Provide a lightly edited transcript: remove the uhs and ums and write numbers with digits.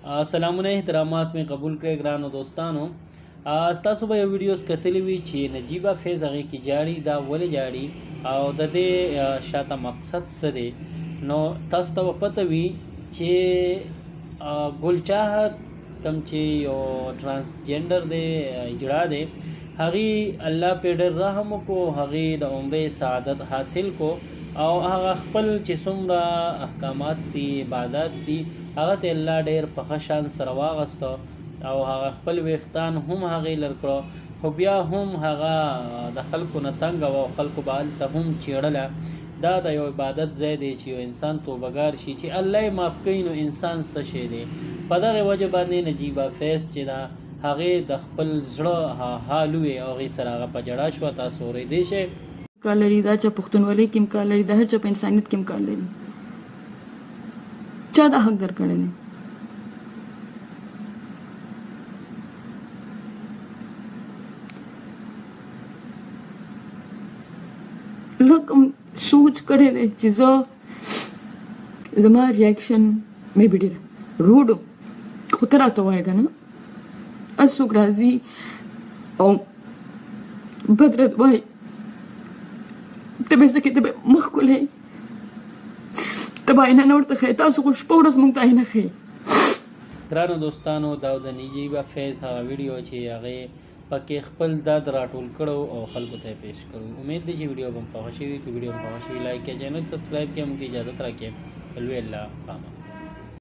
سلامونه احترامات مې قبول کړئ ګرانو دوستانو. تاسو به یو ویډیوز کتلی وي چې نجیبه فیض هغې کې جاړي، دا ولې جاړي او د دې شاته مقصد څه دی؟ نو تاسو ته به پته وي چې ګل چاهت کوم چې یو ترانسجندر دی، اجرا دی، هغې الله پې ډېر رحم وکړو، هغې د عمرې سعادت حاصل کو او هغه خپل چې څومره احکامات دي، عبادات دي، هغه ته الله ډېر په ښه شان سره واغسته او هغه خپل ویښتان هم هغې لر کړو، خو بیا هم هغه د خلکو نه تنګه وه او خلکو به هلته هم چیړله. دا د یو عبادت ځای دی چې یو انسان توبهګار شي، چې الله یې معاف کوي نو انسان څه شی دی. په دغې وجه باندې نجیبه فیض چې ده هغې د خپل زړه حال ووی او هغې سره هغه په ژړا شوه. تاسو اورېدی شئ. کار لري، دا چا پښتونولۍ کې هم کار لري، د هر چا په انسانیت کې هم کار لري. چا دا حق درکړی دی؟ لږ هم سوچ کړی دی چې زه زما ریاکشن مې به ډېره روډ، خو ته راته وایې که نه هر څوک راځي او بد رد وایي، ته به څه کې، ته به مخ کولې، ته به آینه نه ورته ښیې. تاسو خو شپه ورځ موږ ته آینه ښیې. ګرانو دوستانو، دا د نجیبه فیض هغه ویډیو چې هغې پکې خپل درد راټول کړو او خلکو ته یې پیش کړو. امید دی چې ویډیو به مو خوښه شوي. که ویډیو مو خوښه شوي لایک کړئ، چینل سبسکرایب کړئ، موږ ته اجازه راکړئ. لوی الله پامان.